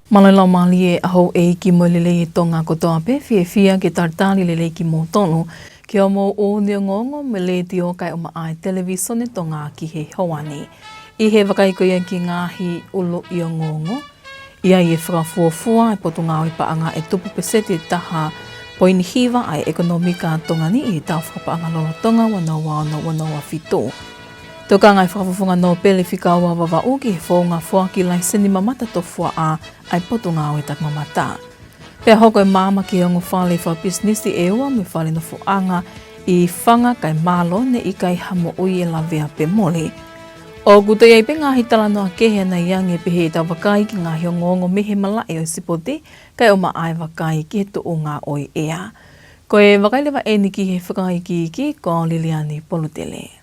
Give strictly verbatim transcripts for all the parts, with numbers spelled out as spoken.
Mālō e laumālie ʻa houʻeiki mo e lelei ʻa Tonga kotoa pē, fiefia ke talitali lelei kimoutolu ki hoʻomou ʻū ongoongo mei he Letiō kae ʻumaʻā e Televisone Tonga ki he houa ni. ʻI he vakai ko ia ki he ngaahi ʻuluʻi ongoongo, ʻi ai e fakafuofua ʻa e Potungāue Paʻanga ʻe tupu peseti ʻe taha poini hiva ʻa e ʻekonōmika ʻa Tonga ni ʻi he taʻu fakapaʻanga lolotonga ua noa ua ono ua noa ua fitu. Tokanga e Fakafofonga Nōpele Fika Ua ʻo Vavaʻu ki he founga foaki laiseni mamata tofuaʻa ʻa e Potungāue Takimamata. Pea hoko e maama ki he ongo fale fakapisinisi ʻe ua mo e fale nofoʻanga ʻi Fanga kae mālō ne ʻikai ha moʻui ʻe lavea pe mole. ʻOku toe ʻi ai pē ngaahi talanoa kehe ʻanai ange pehē ʻetau vakai ki he ngaahi ongoongo mei he malaʻe ʻo e sipoti kae ʻumaʻā e vakai ki he tuʻunga ʻo e ʻea. Ko e vakai leva eni ki he fakaikiiki, ko au Liliani Polutele.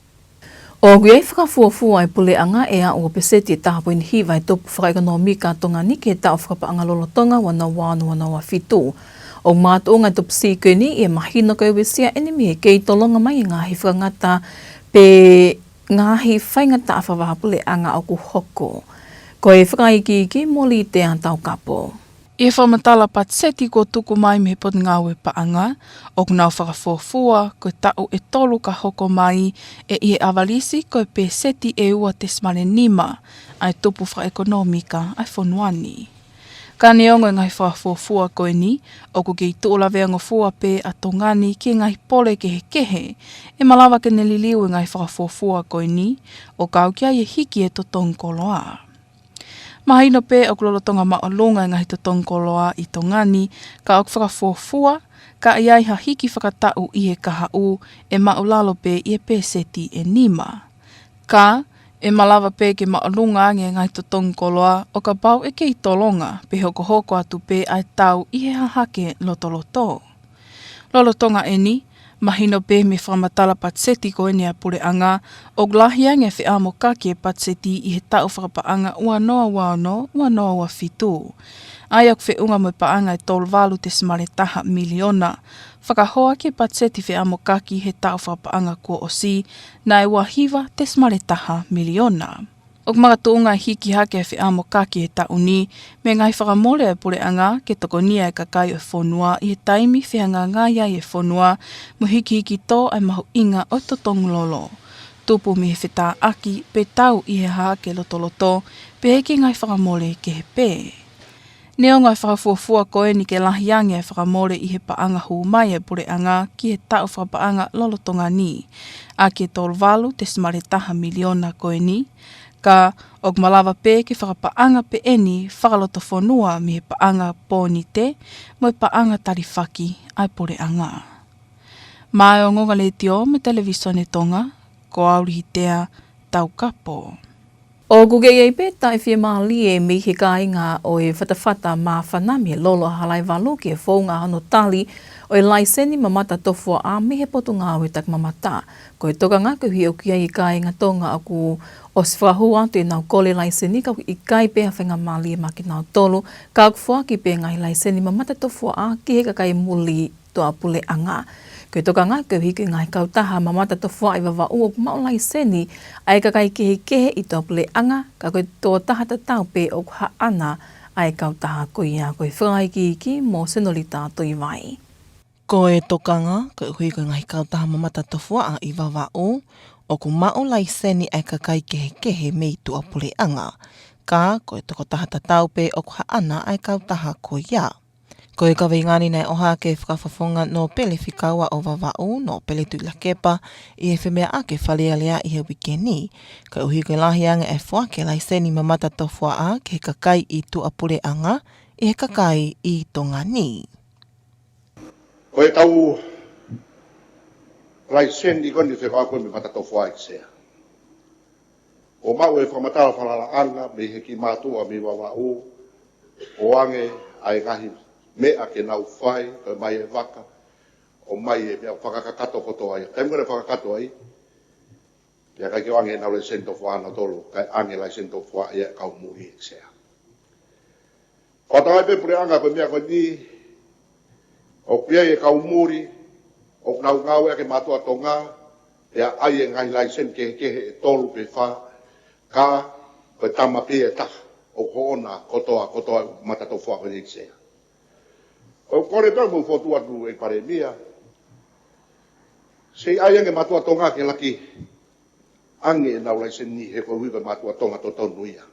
ʻOku ʻi ai e fakafuofua ʻa e puleʻanga ʻe aʻu ʻo peseti ʻe taha poini hiva ʻa e tupu fakaʻekonōmika ʻa Tonga ni ki he taʻu fakapaʻanga lolotonga ua noa ua ono ua noa ua fitu. ʻOku makatuʻunga e tupu sī ko eni ʻi he mahino ko e uesia eni mei he kei tolonga mai e ngaahi fakangata pe ngaahi faingataʻa fakavahaʻapuleʻanga ʻoku hoko. Ko e fakaikiiki mo Litea Taukapo. ʻI he fakamatala patiseti kuo tuku mai mei he Potungāue Paʻanga, ʻoku nau fakafuofua ko e taʻu ʻe tolu ka hoko mai ʻe ʻi he ʻavalisi ko e peseti ʻe ua tesimale nima ʻa e tupu fakaʻekonōmika ʻa e fonua ni. Ka neongo e ngaahi fakafuofua ko eni, ʻoku kei tuʻu laveangofua pē ʻa Tonga ni ki he ngaahi pole kehekehe ʻe malava ke ne liliu e ngaahi fakafuofua ko eni, ʻo kau ki ai e hiki e totongi koloa. Mahino pē ʻoku lolotonga māʻolunga e ngaahi totongi koloa ʻi Tonga ni, ka ʻoku fakafuofua, ka ʻi ai ha hiki fakataʻu ʻi he kahaʻu ʻe māʻulalo pē ʻi he peseti ʻe nima. Ka, ʻe malava pē ke māʻolunga ange e ngaahi totongi koloa ʻo kapau ʻe kei tolonga pe hokohoko atu pē ʻa e tau ʻi he hahake lotoloto. Lolotonga eni, mahino pē mei he fakamatala patiseti ko eni ʻa e puleʻanga, ʻoku lahi ange e feʻamokaki e patiseti ʻi he taʻu fakapaʻanga ua noa ua ono ua noa ua fitu. ʻA ia ʻoku feʻunga mo e paʻanga ʻe tolu valu tesimale taha miliona, fakahoa ki he patiseti feʻamokaki he taʻu fakapaʻanga kuo ʻosi, naʻe ua hiva tesimale taha miliona. ʻOku makatuʻunga e hiki hake e feʻamokaki he taʻu ni mei he ngaahi fakamole ʻa e puleʻanga ke tokonia e kakai ʻo e fonua ʻi he taimi fehangahangai ai e fonua mo e hikihiki tō ʻa e mahuʻinga ʻo e totongi lolo. Tupu mei he fetāʻaki pe tau ʻi he hahake lotoloto, pehē ki he ngaahi fakamole kehe pē. Neongo e fakafuofua ko eni ke lahi ange e fakamole ʻi he paʻanga hū mai e puleʻanga ki he taʻu fakapaʻanga lolotonga ni, ʻaki e tolu valu tesimale taha miliona ko eni, ka ʻoku malava pē ke fakapaʻanga pē eni fakalotofonua mei he paʻanga pōnite mo e paʻanga talifaki ʻa e puleʻanga. Maʻa e Ongoongo Letiō mo e Televisone Tonga, ko au Litea Taukapo. ʻOku kei ʻi ai pē taʻefiemālie mei he kāinga ʻo e fatafata māfana mei he Lolo ʻa Halaevalu ki he founga hono tali ʻo e laiseni mamata tofuaʻa mei he Potungāue Takimamata. Ko e tokanga koeʻuhi ʻoku ʻi ai e kāinga Tonga ʻoku ʻosi fakahū atu ʻenau kole laiseni ka ʻoku ʻikai pē ha faingamālie maʻa kinautolu, ka ʻoku foaki pē ngaahi laiseni mamata tofuaʻa ki he kakai muli tuʻapuleʻanga. Ko e tokanga koeʻuhi ko e ngaahi kautaha mamata tofuaʻa ʻi Vavaʻu ʻoku maʻu laiseni ʻa e kakai kehekehe ʻi tuʻapuleʻanga, ka ko e tokotaha tatau pē ʻoku haʻana ʻa e kautaha ko ia. Ko e fakaikiiki mo Senolita Toivai. Ko e tokanga koeʻuhi ko e ngaahi kautaha mamata tofuaʻa ʻi Vavaʻu ʻoku maʻu laiseni ʻa e kakai kehekehe mei tuʻapuleʻanga, ka ko e tokotaha tatau pē ʻoku haʻana ʻa e kautaha ko ia. Ko e kaveinga ni naʻe ʻohake ʻe he Fakafofonga Nōpele Fika Ua ʻo Vavaʻu, Nōpele Tuʻilakepa, ʻi he femeʻaʻaki ʻa e Fale Alea ʻi he uike ni, koeʻuhi ko e lahi ange e foaki e laiseni mamata tofuaʻa ki he kakai ʻi tuʻapuleʻanga ʻi he kakai ʻi Tonga ni. Ko e kau laiseni ko eni fekauʻaki mo e mamata tofuaʻa ʻEiki Sea. ʻOku maʻu e fakamatala falalaʻanga mei he kiʻi mātuʻa mei Vavaʻu, ʻoange ʻa e ngaahi meʻa ke nau fai, ko e mai e vaka, ʻomai e meʻa fakakakato kotoa ia. Taimi ko ē naʻe fakakakato ai, pea ʻikai ke ʻoange ʻenau laiseni tofuaʻa nautolu, kae ʻoange laiseni tofuaʻa ia ʻa e kau muli, ʻEiki Sea. Fakatauange pē puleʻanga ko e meʻa ko eni, ʻoku ʻi ai e kau muli ʻoku nau ngāueʻaki e mātuʻa Tonga, pea ʻai e ngaahi laiseni kehekehe ʻe tolu pe fā, ka ko e tama pē ʻe taha. ʻoku hoʻona kotoa, kotoa e mamata tofuaʻa ko eni, ʻEiki Sea. ʻOku ou kole atu mo fokotuʻu atu, ʻEiki Palēmia, seʻi ʻai ange mātuʻa Tonga ke laki ange ʻenau laiseni he koeʻuhi ko e mātuʻa Tonga totonu ia.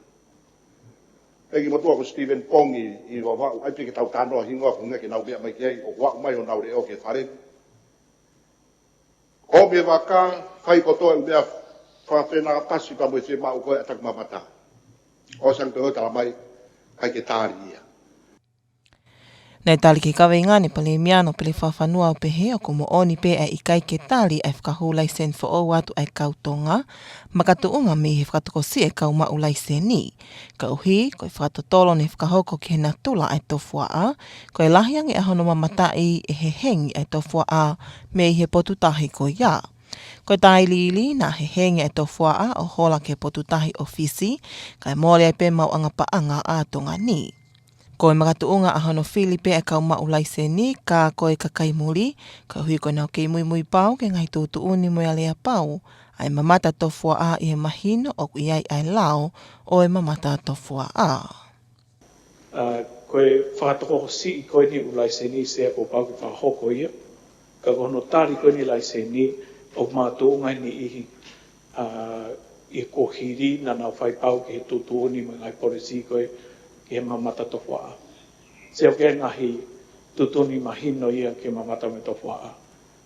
Pea kimuʻa ko Stephen Pongi ʻi Vavaʻu, ʻai pē ke tau talanoa hingoa ko e ʻuhinga ke nau meʻa mai ki ai, ʻo ʻave mai honau leʻo ki he fale ni. ʻOmi e vaka, fai kotoa e meʻa fakafenāpasi pea mo e fiemaʻu ko ē ʻa e taki mamata. ʻOsi ange pē ʻo talamai ʻikai ke tali ia. Naʻe tali ki he kaveinga ʻa e Palēmia Nōpele Fakafanua ʻo pehē ʻoku moʻoni pē ʻa e ʻikai ke tali ʻa e fakahū laiseni foʻou atu ʻa e kau Tonga, makatuʻunga mei he fakatokosiʻi e kau maʻu laiseni. Koeʻuhi ko e fakatotolo ne fakahoko ki he natula ʻa e tofuaʻa, ko e lahi ange ʻa hono mamataʻi e hehengi ʻa e tofuaʻa mei he potu tahi ko ia. Ko e tailiili naʻa hehengi ʻa e tofuaʻa ʻo hola ki he potu tahi ʻo Fisi, kae mole ai pē maʻuʻanga paʻanga ʻa Tonga ni. Ko e makatuʻunga ʻa hono fili pē ʻa e kau maʻu laiseni ka ko e kakai muli, koeʻuhi ko ʻenau kei muimui pau ki he ngaahi tuʻutuʻuni mo e aleapau ʻa e mamata tofuaʻa ʻi he mahino ʻoku ʻi ai ʻa e lao ʻo e mamata tofuaʻa. ʻA, ko e fakatokosiʻi ko eni ʻū laiseni, Sea, kuo pau ke fakahoko ia. Ka ko hono tali ko eni laiseni ʻoku makatuʻunga ʻi he niʻihi, ʻa, ʻi he kuohili naʻa nau fai pau ki he tuʻutuʻuni mo e ngaahi policy ko ē ki he mamata tofuaʻa. Sea, ʻoku ʻi ai e ngaahi tuʻutuʻuni mahino ia ki he mamata mo e tofuaʻa.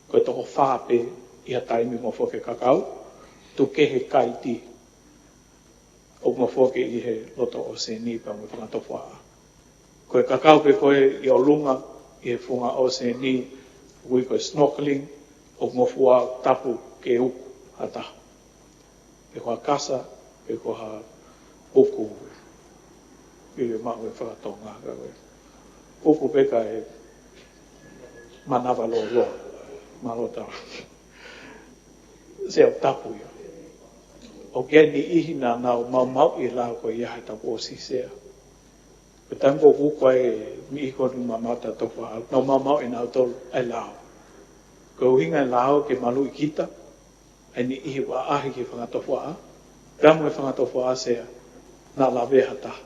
Ko e toko fā pē ʻi ha taimi ʻoku ngofua ki ai e kakau, tuku kehe kaiti ʻoku ngofua ki ai ʻi he loto ʻōseni pea mo e fanga tofuaʻa. Ko e kakau pē ko ē ʻi ʻolunga ʻi he funga ʻōseni, ʻoku ui ko e snorkeling, ʻoku ngofua tapu ke uku ha taha. Pe ko ha kasa, pe ko ha uku. ʻIo, maʻu e fakatonga ka ko e uku pē kae manava lōloa, mālō e tala. Sea, ʻoku tapu ia. ʻOku ʻi ai e niʻihi naʻa nau maumauʻi e lao ko ia he taʻu kuo ʻosi, Sea. Ko e taimi ko ē ʻoku uku ai e niʻihi ko eni ʻoku mamata tofuaʻa, nau maumauʻi ʻe nautolu e lao. Ko e ʻuhinga e lao ke maluʻi kita, ʻa e niʻihi ʻoku ʻaʻahi ki he fanga tofuaʻa, pea mo e fanga tofuaʻa, Sea, naʻa lavea ha taha.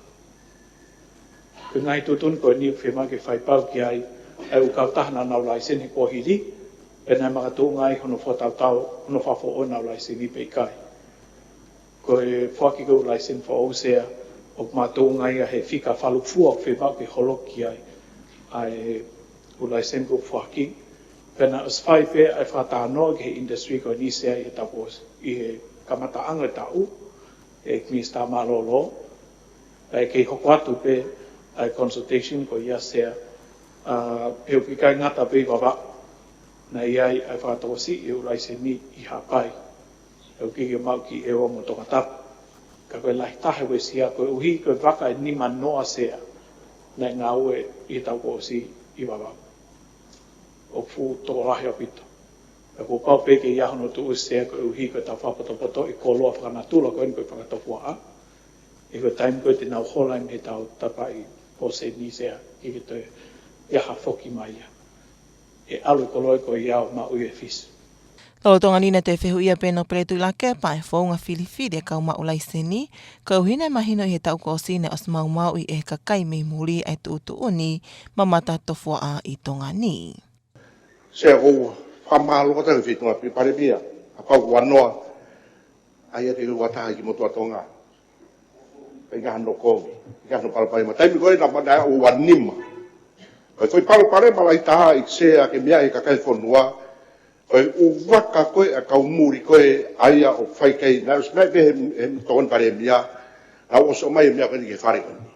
Ko e ngaahi tuʻutuʻuni ko eni ʻoku fiemaʻu ke fai pau ki ai ʻa e ʻū kautaha naʻa nau laiseni he kuohili, pea naʻe makatuʻunga ai hono fakatautau, hono fakafoʻou ʻenau laiseni pe ʻikai. Ko e foaki ko ē ʻū laiseni foʻou, Sea, ʻoku makatuʻunga ia he fika fakalūkufua ʻoku fiemaʻu ke holoki ai ʻa e ʻū laiseni kuo foaki. Pea naʻe ʻosi fai pē ʻa e fakatalanoa ki he industry ko eni, Sea, ʻi he taʻu kuo ʻosi, ʻi he kamataʻanga e taʻu, ʻe he Minisitā Mālōlō, ʻa e kei hoko atu pē ʻa e consultation ko ia, Sea, ʻa, pea ʻoku ʻikai ngata pē ʻi Vavaʻu, naʻe ʻi ai ʻa e fakatokosiʻi e ʻū laiseni ʻi Haʻapai. ʻOku ʻikai ke maʻu ki ʻEua mo Tongatapu. Ka ko e lahi taha e uesia koeʻuhi ko e vaka ʻe nima noa, Sea, naʻe ngāue ʻi he taʻu kuo ʻosi ʻi Vavaʻu. ʻOku fuʻu tokolahi ʻaupito. Pea kuo pau pē ke ʻi ai hono tuʻusi, Sea, koeʻuhi ko e tau fakapotopotoʻi e koloa fakanatula ko eni ko e fanga tofuaʻa. ʻI he taimi ko ē te nau hola ai mei he tau tapaʻi ʻōseni, Sea, ʻikai ke toe ʻi ai ha foki mai ia. ʻE ʻalu e koloa ko ia ʻo maʻu ʻi he Fisi. Lolotonga ni naʻe toe fehuʻia pē ʻe Nōpele Tuʻilakepa e founga filifili e kau maʻu laiseni, koeʻuhi naʻe mahino ʻi he taʻu kuo ʻosi naʻe ʻosi maumauʻi ʻe he kakai mei muli ʻa e tuʻutuʻuni mamata tofuaʻa ʻi Tonga ni. Sea, ʻoku ou fakamālō atu ki he Feitonga Palēmia, kapau ʻoku ua noa, ʻai atu e ua taha ki he motuʻa Tonga. ʻIkai hano kovi, ʻikai hano palopalema. Taimi ko ē naʻa, naʻe ua nima. Ko e foʻi palopalema lahi taha, ʻEiki Sea, ke meaʻi ʻe he kakai e fonua, ko e ʻū vaka ko ē ʻa e kau muli ko ē ʻa ia ʻoku fai ki ai, naʻe ʻosi meaʻi pē ʻe he, ʻe he Tokoni Palēmia, naʻa nau ʻosi ʻomai e meʻa ko eni ki he fale ko eni.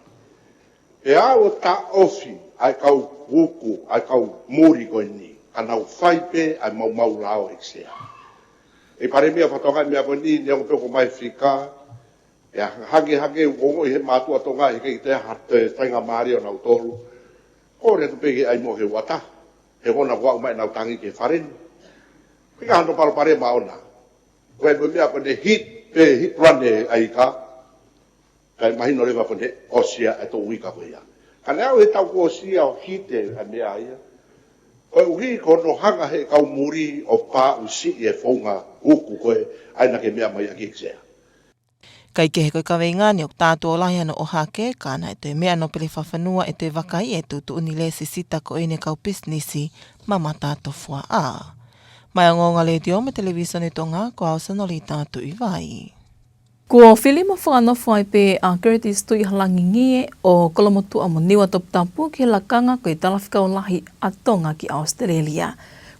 Pea ʻoku taʻofi ʻa e kau uku, ʻa e kau muli ko eni, ka nau fai pē ʻa e maumau lao, ʻEiki Sea. ʻEiki Palēmia, fakatokangaʻi e meʻa ko eni, neongo pē ʻoku ʻomai e fika, pea hangehangē ʻoku ongoʻi ʻe he mātuʻa Tonga he ʻikai ke toe ʻi ai ha toe faingamālie ʻo nautolu. Kole atu pē ke ʻai muʻa ki he ua taha, he ʻoku ʻikai ke nau aʻu mai ʻenau tangi ki he fale ni. ʻIkai hano palopalema ʻona. Ko e meʻa ko eni, hit pē, hit run e ʻaika. Kae mahino leva ko eni ʻosi ia e toʻu uike ko ia. Ka naʻe aʻu he taʻu kuo ʻosi ia ʻo hit e meʻa ia. Koeʻuhi ko hono hanga ʻe he kau muli ʻo paʻusiʻi e founga uku ko ē ʻa ia naʻa ke meʻa mai ʻaki, ʻEiki Sea. Kae kehe ko e kaveinga ni ʻoku tātuʻo lahi hano ʻohake, ka naʻe toe meʻa Nōpele Fakafanua ʻe toe vakai e tuʻutuʻuni lēsisita ko eni ʻa e kau pisinisi mamata tofuaʻa. Maʻá e Ongoongo Letiō mo e Televīsone Tonga, ko au Sanolita Tuʻivai. Kuo fili mo fakanofo ai pē ʻa Curtis Tuʻihalangingie ʻo Kolomotuʻa mo Niua Toputapu ki he lakanga ko e Talafekau Lahi ʻa Tonga ki ʻAositelēlia.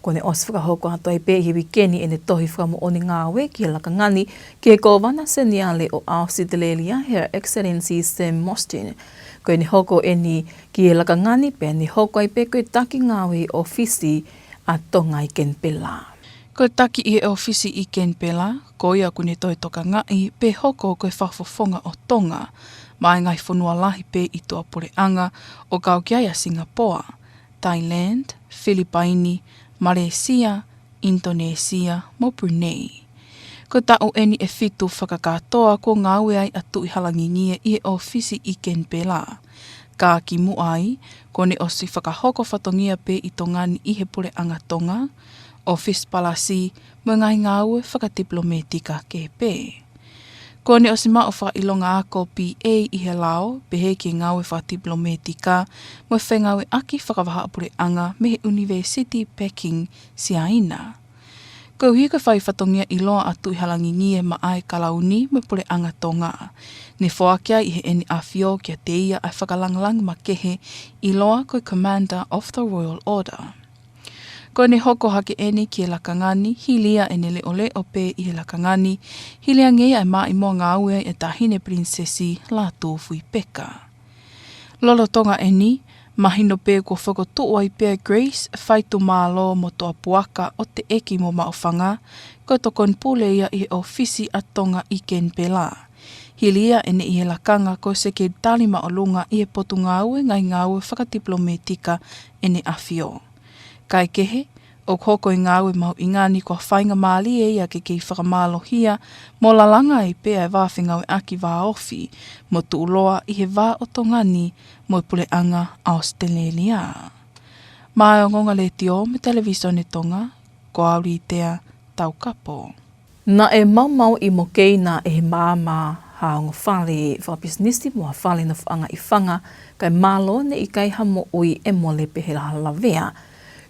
Kuo ne ʻosi fakahoko atu ai pē ʻi he uike ni ʻene tohi fakamoʻoni ngāue ki he lakanga ni ki he Kōvana Seniale ʻo ʻAositelēlia, Her Excellency Sam Mostyn. Ko ʻene hoko eni ki he lakanga ni pea ne hoko ai pē ko e taki ngāue ʻi he ʻōfisi ʻa Tonga ʻi Kenipela. Ko e taki ʻi he ʻōfisi ʻi Kenipela, ko ia ʻoku ne toe tokangaʻi pe hoko ko e fakafofonga ʻo Tonga maʻá e ngaahi fonua lahi pē ʻi tuʻapuleʻanga ʻo kau ki ai ʻa Singapoa, Thailand, Filipaini, Malēsia, ʻInitonēsia mo Brunei. Ko e taʻu eni ʻe fitu fakakātoa kuo ngāue ai ʻa Tuʻihalangingie ʻi he ʻōfisi ʻi Kenipela. Ka kimuʻa ai, kuo ne ʻosi fakahoko fatongia pē ʻi Tonga ni ʻi he Puleʻanga Tonga, ʻōfisi palasi mo e ngaahi ngāue fakatipilomētika kehe pē. Kuo ne ʻosi maʻu fakaʻilonga ako P A ʻi he lao, pehē ki he ngāue fakatipilomētika mo e fengāueʻaki fakavahaʻapuleʻanga mei he ʻUnivēsiti Peking, Siaina. Koeʻuhi ko e fai fatongia ʻiloa ʻa Tuʻihalangingie maʻá e Kalauni mo e Puleʻanga Tonga, ne foaki ai ʻe Heʻene ʻAfio kiate ia ʻa e fakalangilangi makehe ʻiloa ko e Commander of the Royal Order. Ko ʻene hoko hake eni ki he lakanga ni, hili ia ʻene leʻoleʻo pē ʻi he lakanga ni, hili ange ia ʻa e maʻimoa ngāue ʻa e Taʻahine Pilinisesi Lātūfuipeka. Lolotonga eni, mahino pē kuo fokotuʻu ai pē ʻa Grace Faitumālō Motuʻapuaka ʻo teʻeki mo maʻufanga, ko e tokoni pule ia ʻi he ʻōfisi ʻa Tonga ʻi Kenipela. Hili ia ʻene ʻi he lakanga ko e Sekelitali Māʻolunga ʻi he Potungāue Ngaahi Ngāue Fakatipilomētika ʻEne ʻAfio. Kae kehe, ʻoku hoko e ngāue mahuʻinga ni ko ha faingamālie ia ke kei fakamālohia mo lalanga ai pē ʻa e vā fengāueʻaki vāofi mo tuʻuloa ʻi he vā ʻo Tonga ni mo e Puleʻanga ʻAositelēlia. Maʻá e Ongoongo Letiō mo e Televīsone Tonga, ko au Litea Taukapo. Naʻe maumauʻi mo keina ʻe he maama ha ongo fale fakapisinisi mo ha fale nofoʻanga ʻi Fanga, kae mālō ne ʻikai ha moʻui ʻe mole pe ha lavea.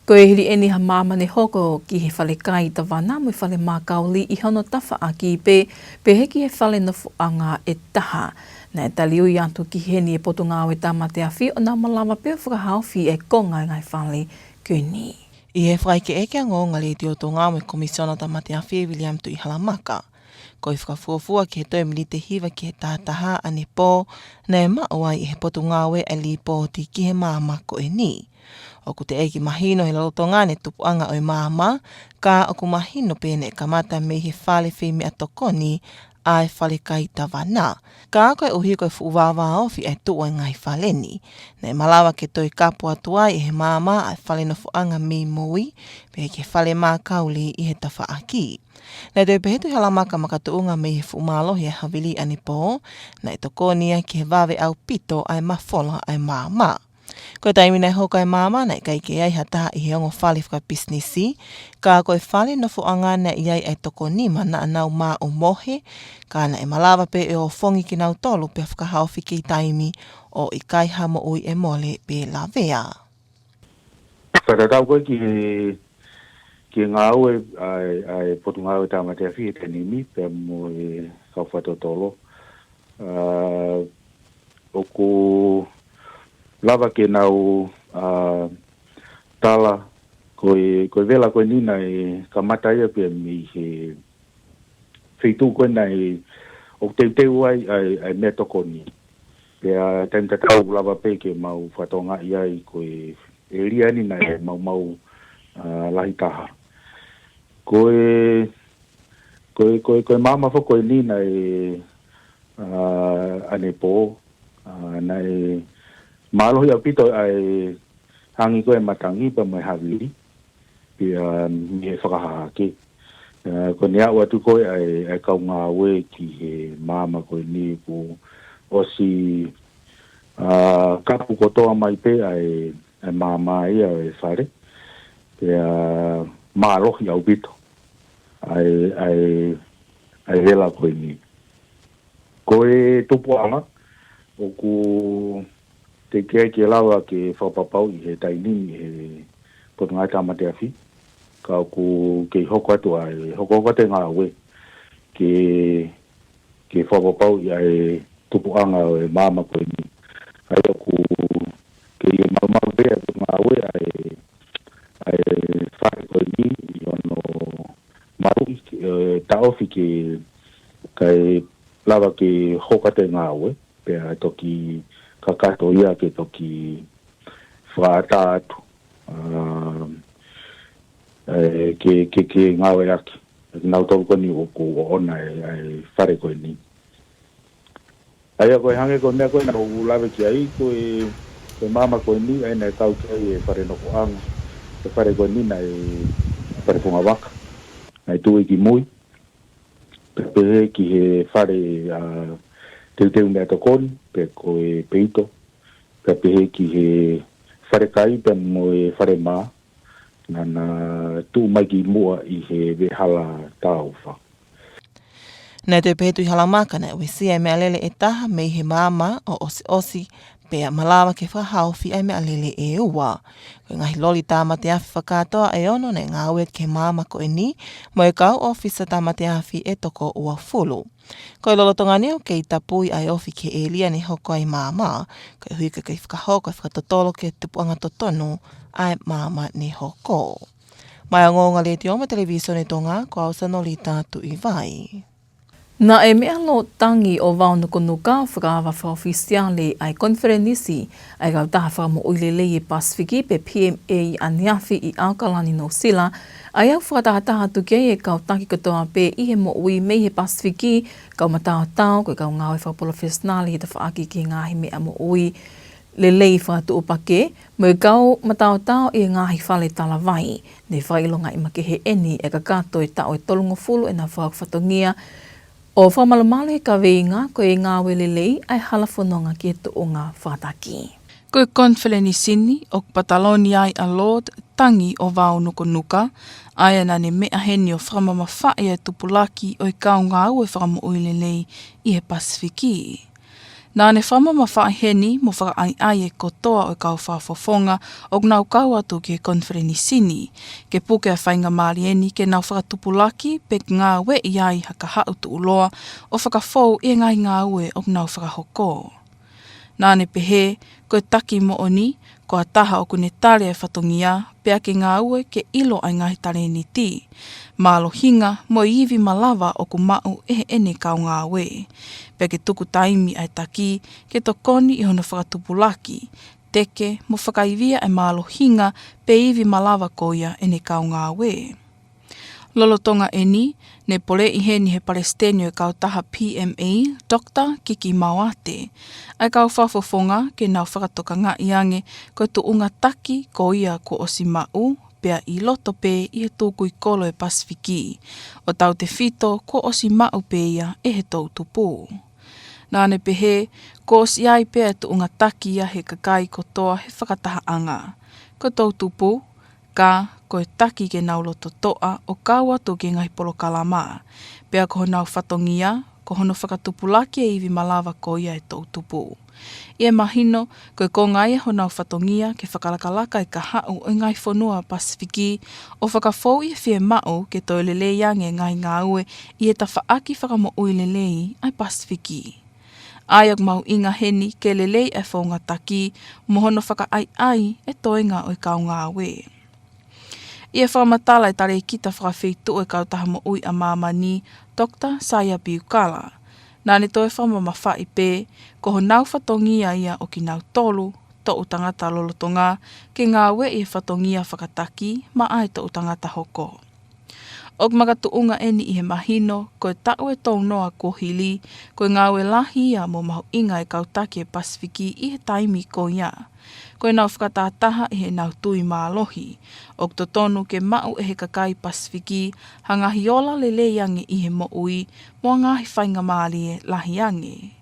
Ko e hili eni ha maama ne hoko ki he fale kai tavana mo e fale mākauli ʻi hono tafaʻaki pē, pehē ki he fale nofoʻanga ʻe taha. Naʻe taliui atu ki heni ʻe he Potungāue Tāmate Afi ʻo nau malava pē ʻo fakahaofi e konga e ngaahi fale ko eni. ʻI he fakaʻekeʻeke ʻa e Ongoongo Letiō Tonga mo e Komisiona Tāmate Afi, Viliami Tuʻihalamaka, ko e fakafuofua ki he toe miniti ʻe hiva ki he taha taha ʻanepō, naʻe maʻu ai ʻe he Potungāue ʻa e lipooti ki he maama ko eni. ʻOku teʻeki mahino he lolotonga ʻene tupuʻanga ʻo e maama, ka ʻoku mahino pē naʻe kamata mei he fale feimeʻatokoni ʻa e fale kai tavana. Ka koeʻuhi ko e fuʻu vāvāofi ʻa e tuʻu ʻa e ngaahi fale ni, naʻe malava ke toe kapu atu ai ʻe he maama ʻa e fale nofoʻanga mei mui, pehē ki he fale mākauli ʻi he tafaʻaki. Naʻe toe pehē ʻe Tuʻihalamaka makatuʻunga mei he fuʻu mālohi ʻa e havili ʻanepō, naʻe tokoni ia ki he vave ʻaupito ʻa e mafola ʻa e maama. Ko e taimi naʻe hoko ai e maama, naʻe ʻikai ke ʻi ai ha taha ʻi he ongo fale fakapisinisi, ka ko e fale nofoʻanga naʻe ʻi ai ʻa e toko nima naʻa nau maʻu mohe, ka naʻe malava pē ʻo ʻofongi kinautolu pea fakahaofi ki taimi ʻo ʻikai ha moʻui ʻe mole pe lavea. Fakatatau ko ē ki he, ki he ngāue ʻa e, ʻa e Potungāue Tāmate Afi he taimi ni pea mo e kau fakatotolo. ʻA, ʻoku lava ke nau, ʻa, tala ko e, ko e vela ko eni naʻe kamata ia pē mei he feituʻu ko ē naʻe ʻoku teuteu ai ʻa e, ʻa e meʻatokoni. Pea taimi tatau ʻoku lava pē ke mau fakatokangaʻi ai ko e ʻēlia ni naʻe maumau, ʻa, lahi taha. Ko e, ko e, ko e, ko e maama foki ko eni naʻe, ʻa, ʻanepō, ʻa, naʻe mālohi ʻaupito ʻa e hangi ko ē matangi pea mo e havili, pea mei he fakahahake. ʻA, ko ʻene aʻu atu ko ē ʻa e, ʻa e kau ngāue ki he maama ko eni kuo ʻosi, ʻa, kapu kotoa mai pē ʻa e, ʻa e maama ia ʻo e fale. Pea mālohi ʻaupito ʻa e, ʻa e, ʻa e vela ko eni. Ko e tupuʻanga ʻoku teʻeki ai ke lava ke fakapapauʻi he taimi ni he Potungāue Tāmate Afi, ka ʻoku kei hoko atu ʻa e hokohoko atu e ngāue ke, ke fakapapauʻi ʻa e tupuʻanga ʻo e maama ko eni. ʻA ia ʻoku kei maumau pē ʻa e Potungāue ʻa e, ʻa e fale ko eni ʻi hono maluʻi, ʻe, taʻofi ke, kae lava ke hoko atu e ngāue, pea toki kakato ia ke toki fakaʻatā atu, ʻa, ʻe, ke, ke, ke ngāueʻaki ʻe kinautolu ko eni ʻoku ʻoʻona e, e fale ko eni. ʻA ia ko e hangē ko e meʻa ko ē naʻa ku lave ki ai, ko e, ko e maama ko eni, ʻa ia naʻe kau ki ai e fale nofoʻanga, e fale ko eni naʻe fale fungavaka, naʻe tuʻu ʻi ki mui, pea pehē ki he fale, ʻa, teuteu meʻatokoni, pea ko e peito, pea pehē ki he fale kai, pea mo e fale mā, naʻa na tuʻu mai ki muʻa ʻi he veʻehala Tāufa. Naʻe toe pehē ʻe Tuʻihalamaka naʻe uesia e meʻalele ʻe taha mei he maama ʻo ʻosiʻosi, pea malava ke fakahaofi ʻa e meʻalele ʻe ua. Ko e ngaahi loli tāmate afi fakakātoa ʻe ono naʻe ngāueʻaki he maama ko eni, mo e kau ʻōfisa tāmate afi ʻe toko uofulu. Ko e lolotonga ni ʻoku kei tapui ʻa e ofi ki he ʻēlia ne hoko ai e maama, koeʻuhi ko e kei fakahoko e fakatotolo ki he tupuʻanga totonu ʻa e maama ne hoko. Mei he Ongoongo Letiō mo e Televīsone Tonga, ko au Sanolita Tuʻivai. Naʻe meʻa lōtangi ʻo Vao Nukunuka ʻo fakaava fakaʻofisiale ʻa e konifelenisi ʻa e kautaha fakamoʻui lelei ʻi he Pasifiki pe P M A ʻaneafi ʻi ʻAokalani, Nuʻusila, ʻa ia ʻoku fakatahataha atu ki ai e kau taki kotoa pē ʻi he moʻui mei he Pasifiki, kau mataotao, ko e kau ngāue fakapalofesinale he tafaʻaki ki he ngaahi meʻa moʻui lelei fakatuʻupakē, mo e kau mataotao ʻi he ngaahi fale talavai. Ne fakaʻilongaʻi makehe eni ʻe kakato e taʻu ʻe tolungofulu ʻenau fakafatongia ʻo fakamalumalu he kaveinga ko e ngāue lelei ʻa e hala fononga ki he tuʻunga fakataki. Ko e konifelenisi ni ʻoku pataloni ai ʻa Lord Tangi ʻo Vao Nukunuka, ʻa ia naʻa ne meʻa heni ʻo fakamamafaʻi e tupulaki ʻo e kau ngāue fakamoʻui lelei ʻi he Pasifiki. Naʻa ne fakamamafaʻi heni mo fakaʻaiʻai e kotoa ʻo e kau fakafofonga ʻoku nau kau atu ki he konifelenisi ni, ke puke ʻa e faingamālie ni ke nau fakatupulaki pe ngāueʻi ai ha kahaʻu tuʻuloa ʻo fakafou ʻi he ngaahi ngāue ʻoku nau fakahoko. Naʻa ne pehē, ko e taki moʻoni, ko ha taha ʻoku ne tali e fatongia, pea ke ngāue ke ʻilo ʻa e ngaahi talēniti, mālohinga mo e ivi malava ʻoku maʻu ʻe heʻene kau ngāue, pea ke tuku taimi ʻa e taki ke tokoni ʻi hono fakatupulaki, teke mo fakaivia e mālohinga pe ivi malava ko ia ʻene kau ngāue. Lolotonga eni, ne poleʻi heni he palesiteni ʻo e kautaha P M A, Doctor Kiki Maoate, ʻa e kau fakafofonga ke nau fakatokangaʻi ange ko e tuʻunga taki ko ia kuo ʻosi maʻu, pea ʻi loto pē ʻi he tukui kolo ʻo e Pasifiki, ʻo tautefito kuo ʻosi maʻu pē ia ʻe he toʻutupu. Naʻa ne pehē, kuo ʻosi ʻi ai pē ʻa e tuʻunga taki ia he kakai kotoa he fakatahaʻanga. Ko e toʻutupu, ka ko e taki ke nau loto toʻa ʻo kau atu ki he ngaahi polokalama. Pea ko honau fatongia, ko hono fakatupulaki e ivi malava ko ia ʻa e toʻutupu. ʻI he mahino, ko e konga ia honau fatongia ke fakalakalaka e kahaʻu ʻo e ngaahi fonua Pasifiki, ʻo fakafou ʻi he fiemaʻu ke toe lelei ange e ngaahi ngāue ʻi he tafaʻaki fakamoʻui lelei ʻa e Pasifiki. ʻA ia ʻoku mahuʻinga heni ke lelei e founga taki mo hono fakaʻaiʻai e toenga ʻo e kau ngāue. ʻI he fakamatala ʻa e talēkita fakafeituʻu ʻo e kautaha moʻui ʻa māmani, Doctor Saia Piukala, naʻa ne toe fakamamafaʻi pē, ko honau fatongia ia ʻo kinautolu, toʻu tangata lolotonga, ke ngāueʻi e fatongia fakataki maʻa e toʻu tangata hoko. ʻOku makatuʻunga eni ʻi he mahino, ko e taʻu ʻe tolunoa kuo hili, ko e ngāue lahi ia mo mahuʻinga e kau taki e Pasifiki ʻi he taimi ko ia. Ko ʻenau fakatahataha ʻi heʻenau tui mālohi, ʻoku totonu ke maʻu ʻe he kakai Pasifiki ha ngaahi ola lelei ange ʻi he moʻui mo ha ngaahi faingamālie lahi ange.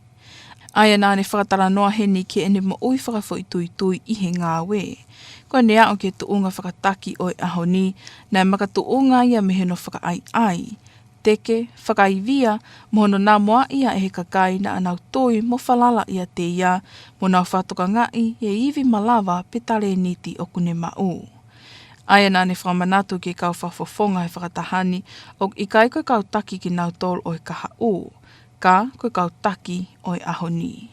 ʻA ia naʻa ne fakatalanoa heni ki heʻene moʻui fakafoʻituitui ʻi he ngāue. Ko ʻene aʻu ki he tuʻunga fakataki ʻo e ʻaho ni, naʻe makatuʻunga ia mei hono fakaʻaiʻai, teke, fakaivia, mo hono namoaʻi ia ʻe he kakai naʻa nau tui mo falala ʻiate ia, mo nau fakatokangaʻi e ivi malava pe talēniti ʻoku ne maʻu. ʻA ia naʻa ne fakamanatu ki he kau fakafofonga he fakataha ni, ʻoku ʻikai ko e kau taki kinautolu ʻo e kahaʻu, ka ko e kau taki ʻo e ʻaho ni.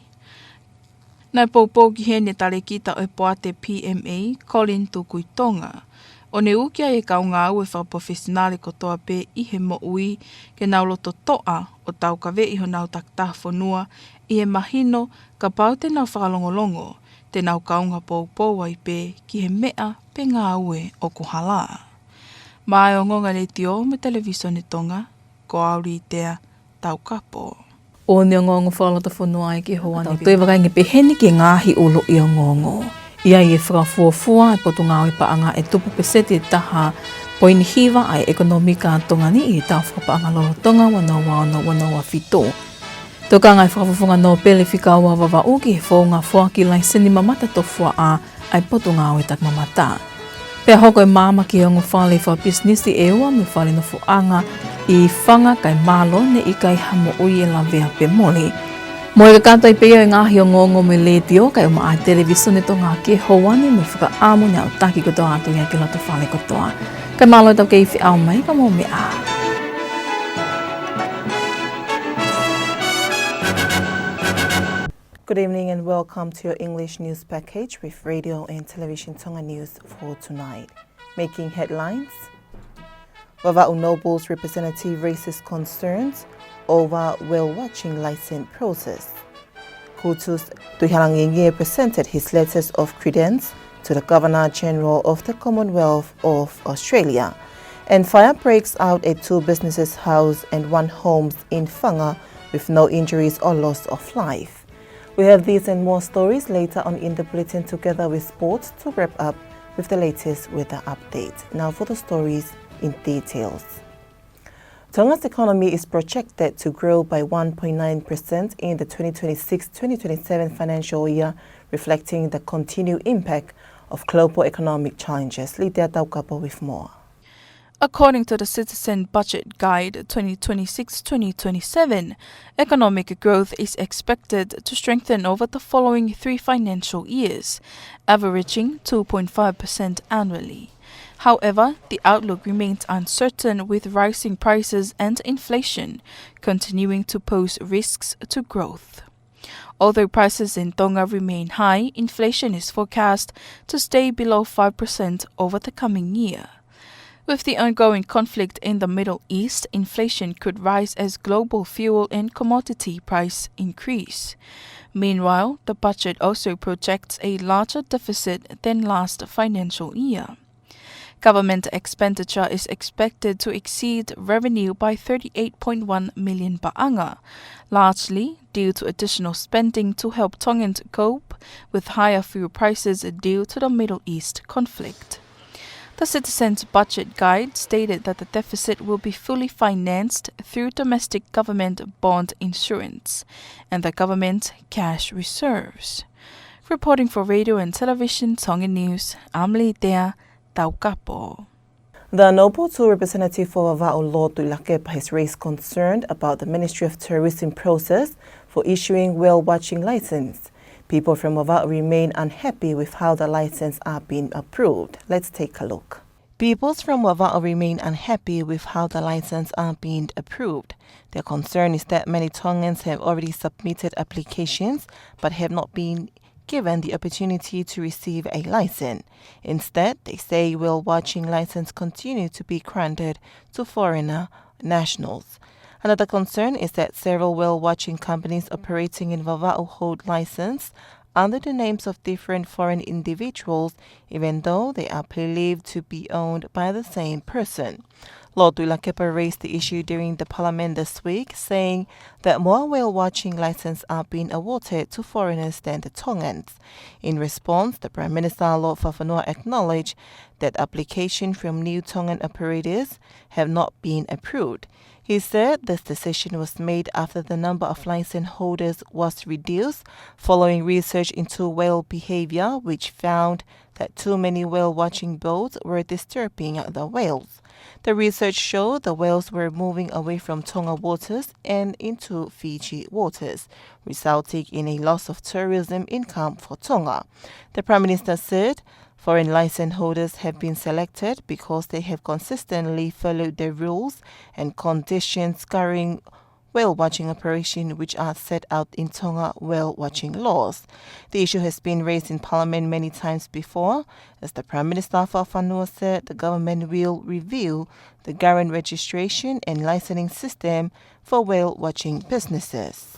Naʻe poupou ki heni e talēkita ʻo e poate P M A, Colin Tukuitonga, ʻo ne ʻuki ai e kau ngāue fakapalofesinale kotoa pē ʻi he moʻui ke nau loto toʻa ʻo taukaveʻi honau takitaha fonua ʻi he mahino kapau te nau fakalongolongo, te nau kaunga poupou ai pē ki he meʻa pe ngāue ʻoku hala. Maʻa e Ongoongo Letiō mo e Televīsone Tonga, ko au Litea Taukapo. ʻOku ne ongoongo fakalotofonua ai ki he houa ni. Toe vakai ange pē heni ki he ngaahi ʻuluʻi ongoongo. ʻI ai e fakafuofua e Potungāue Paʻanga ʻe tupu peseti ʻe taha poini hiva ʻa e ʻekonōmika ʻa Tonga ni ʻi he taʻu fakapaʻanga lolotonga ua noa ua ono ua noa fitu. Tokanga e Fakafofonga Nōpele Fika Ua Vavaʻu ki he founga foaki laiseni mamata tofuaʻa ʻa e Potungāue Takimamata. Pea hoko e maama ki he ongo fale fakapisinisi ʻe ua mo e fale nofoʻanga ʻi Fanga kae mālō ne ʻikai ha moʻui ʻe lavea pe mole. Mo e kakato ai pē ia e ngaahi ongoongo mei he Letiō kae ʻumaʻā e Televīsone Tonga ki he houa ni mo e fakaʻamu ne aʻutaki kotoa atu ia ki loto fale kotoa. Kae mālō ʻetau kei feʻao mai ka mou meʻa ā. Good evening and welcome to your English news package with Radio and Television Tonga News for tonight. Making headlines: Vavaʻu Noble's representative raises concerns over whale watching license process. Kutus Tuʻihalangingie presented his letters of credence to the Governor General of the Commonwealth of Australia. And fire breaks out at two businesses' house and one homes in Fanga with no injuries or loss of life. We have these and more stories later on in the bulletin, together with sports, to wrap up with the latest weather update. Now for the stories in details. Tonga's economy is projected to grow by one point nine percent in the twenty twenty-six twenty twenty-seven financial year, reflecting the continued impact of global economic challenges. Litea Taukapo with more. According to the Citizen Budget Guide twenty twenty-six twenty twenty-seven, economic growth is expected to strengthen over the following three financial years, averaging two point five percent annually. However, the outlook remains uncertain, with rising prices and inflation continuing to pose risks to growth. Although prices in Tonga remain high, inflation is forecast to stay below five percent over the coming year. With the ongoing conflict in the Middle East, inflation could rise as global fuel and commodity price increase. Meanwhile, the budget also projects a larger deficit than last financial year. Government expenditure is expected to exceed revenue by thirty-eight point one million paʻanga, largely due to additional spending to help Tongans cope with higher fuel prices due to the Middle East conflict. The Citizens Budget Guide stated that the deficit will be fully financed through domestic government bond issuance and the government cash reserves. Reporting for Radio and Television Tonga News, I'm Litea Taukapo. The Noble Two representative for Vavaʻu, Lord Tuʻilakepa, has raised concern about the Ministry of Tourism process for issuing whale watching license. People from Vavaʻu remain unhappy with how the license are being approved. Let's take a look. Peoples from Vavaʻu remain unhappy with how the license are being approved. Their concern is that many Tongans have already submitted applications but have not been given the opportunity to receive a license. Instead, they say whale watching license continue to be granted to foreigner nationals. Another concern is that several whale watching companies operating in Vavaʻu hold license under the names of different foreign individuals, even though they are believed to be owned by the same person. Lord Tuʻilakepa raised the issue during the Parliament this week, saying that more whale watching licenses are being awarded to foreigners than the Tongans. In response, the Prime Minister, Lord Fakafanua, acknowledged that applications from new Tongan operators have not been approved. He said this decision was made after the number of license holders was reduced following research into whale behavior, which found that too many whale watching boats were disturbing the whales. The research showed the whales were moving away from Tonga waters and into Fiji waters, resulting in a loss of tourism income for Tonga. The Prime Minister said foreign license holders have been selected because they have consistently followed the rules and conditions governing whale watching operation which are set out in Tonga whale watching laws. The issue has been raised in Parliament many times before, as the Prime Minister Fakafanua said the government will review the current registration and licensing system for whale watching businesses.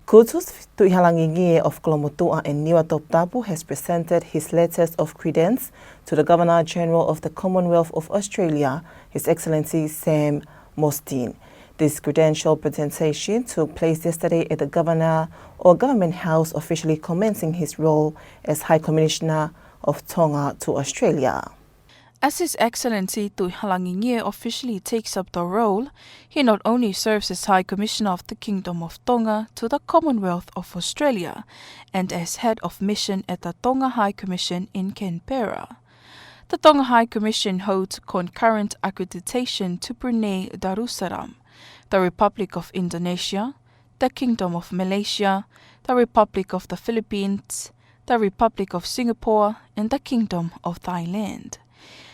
Kutus Tuʻihalangingie of Kolomotuʻa and Niua Toputapu has presented his letters of credence to the Governor General of the Commonwealth of Australia, His Excellency Sam Mostyn. This credential presentation took place yesterday at the Governor or Government House, officially commencing his role as High Commissioner of Tonga to Australia. As His Excellency Tuʻihalangingie officially takes up the role, he not only serves as High Commissioner of the Kingdom of Tonga to the Commonwealth of Australia and as Head of Mission at the Tonga High Commission in Canberra. The Tonga High Commission holds concurrent accreditation to Brunei Darussalam, the Republic of Indonesia, the Kingdom of Malaysia, the Republic of the Philippines, the Republic of Singapore, and the Kingdom of Thailand.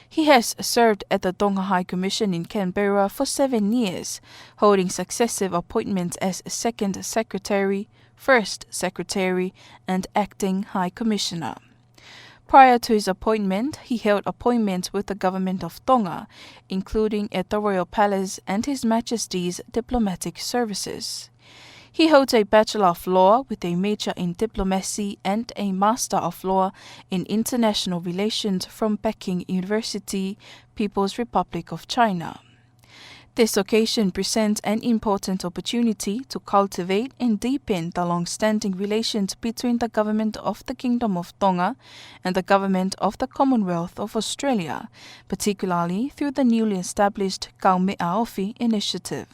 He has served at the Tonga High Commission in Canberra for seven years, holding successive appointments as Second Secretary, First Secretary, and Acting High Commissioner. Prior to his appointment, he held appointments with the Government of Tonga, including at the Royal Palace and His Majesty's diplomatic services. He holds a Bachelor of Law with a major in diplomacy and a Master of Law in international relations from Peking University, People's Republic of China. This occasion presents an important opportunity to cultivate and deepen the long-standing relations between the Government of the Kingdom of Tonga and the Government of the Commonwealth of Australia, particularly through the newly established Kaumeʻa Ofi initiative.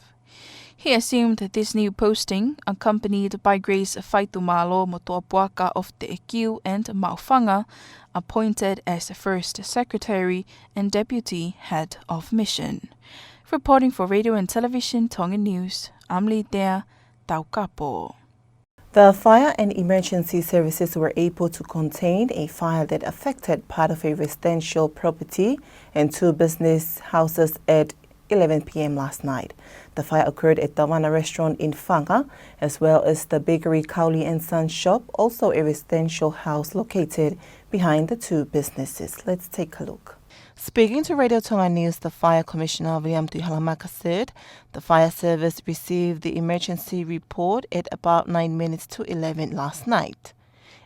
He assumed this new posting, accompanied by Grace Faitumalo Motuapuaka of Teʻekiu and Maʻufanga, appointed as First Secretary and Deputy Head of Mission. Reporting for Radio and Television Tonga News, I'm Litea Taukapo. The fire and emergency services were able to contain a fire that affected part of a residential property and two business houses at eleven p.m. last night. The fire occurred at Tawana Restaurant in Faga, as well as the bakery Kauli and Son shop, also a residential house located behind the two businesses. Let's take a look. Speaking to Radio Tonga News, the Fire Commissioner William Tuʻihalamaka said the fire service received the emergency report at about nine minutes to eleven last night.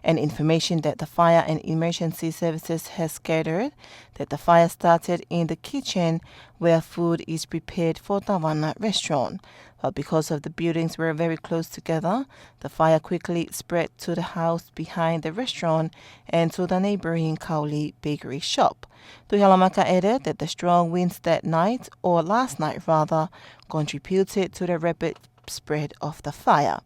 And information that the fire and emergency services has gathered that the fire started in the kitchen where food is prepared for Tawana Restaurant. But because of the buildings were very close together, the fire quickly spread to the house behind the restaurant and to the neighboring Kauli bakery shop. Tuʻihalamaka added that the strong winds that night, or last night rather, contributed to the rapid spread of the fire.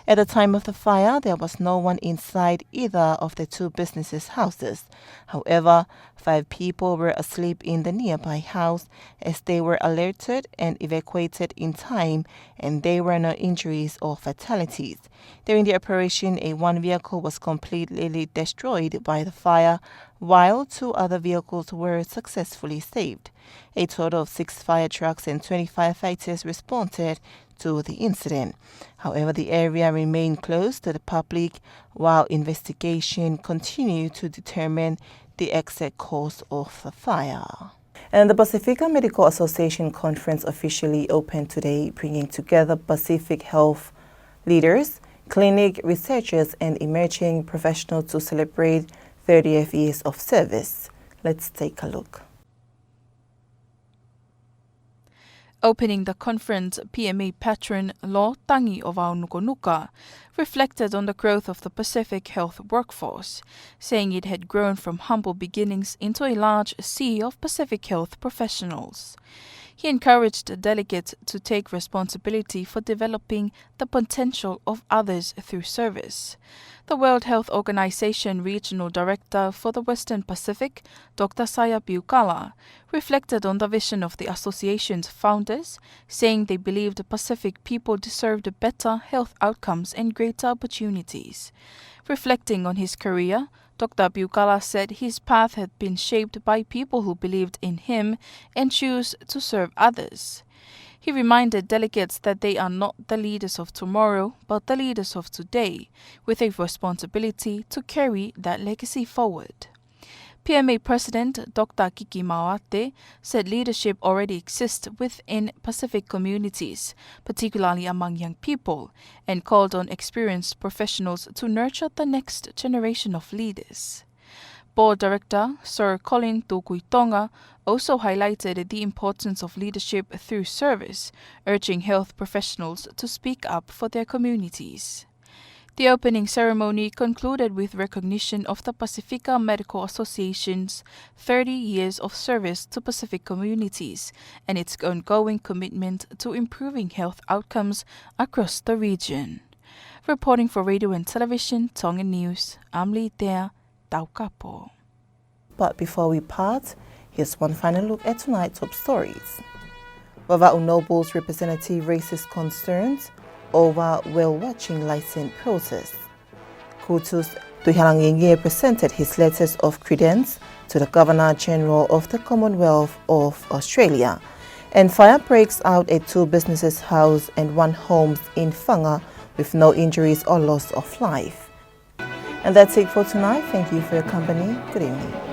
At the time of the fire, there was no one inside either of the two businesses' houses. However, five people were asleep in the nearby house as they were alerted and evacuated in time, and there were no injuries or fatalities. During the operation, a one vehicle was completely destroyed by the fire, while two other vehicles were successfully saved. A total of six fire trucks and twenty firefighters responded to the incident. However, the area remained closed to the public while investigation continued to determine the exact cause of the fire. And the Pasifika Medical Association Conference officially opened today, bringing together Pacific health leaders, clinic researchers, and emerging professionals to celebrate thirtieth years of service. Let's take a look. Opening the conference, P M A patron Lo Tangi ʻo Vao Nukunuka reflected on the growth of the Pacific health workforce, saying it had grown from humble beginnings into a large sea of Pacific health professionals. He encouraged delegates to take responsibility for developing the potential of others through service. The World Health Organization Regional Director for the Western Pacific, Doctor Saya Piukala, reflected on the vision of the association's founders, saying they believed Pacific people deserved better health outcomes and greater opportunities. Reflecting on his career, Doctor Piukala said his path had been shaped by people who believed in him and choose to serve others. He reminded delegates that they are not the leaders of tomorrow, but the leaders of today, with a responsibility to carry that legacy forward. P M A President Doctor Kiki Maoate said leadership already exists within Pacific communities, particularly among young people, and called on experienced professionals to nurture the next generation of leaders. Board Director Sir Colin Tukuitonga also highlighted the importance of leadership through service, urging health professionals to speak up for their communities. The opening ceremony concluded with recognition of the Pasifika Medical Association's thirty years of service to Pacific communities and its ongoing commitment to improving health outcomes across the region. Reporting for Radio and Television Tonga News, I'm Litea Taukapo. But before we part, here's one final look at tonight's top stories. Vavaʻu Nobles Representative raises concerns over whale watching license process. Kutus Tuʻihalangingie presented his letters of credence to the Governor General of the Commonwealth of Australia. And fire breaks out at two businesses' house and one homes in Whanga with no injuries or loss of life. And that's it for tonight. Thank you for your company. Good evening.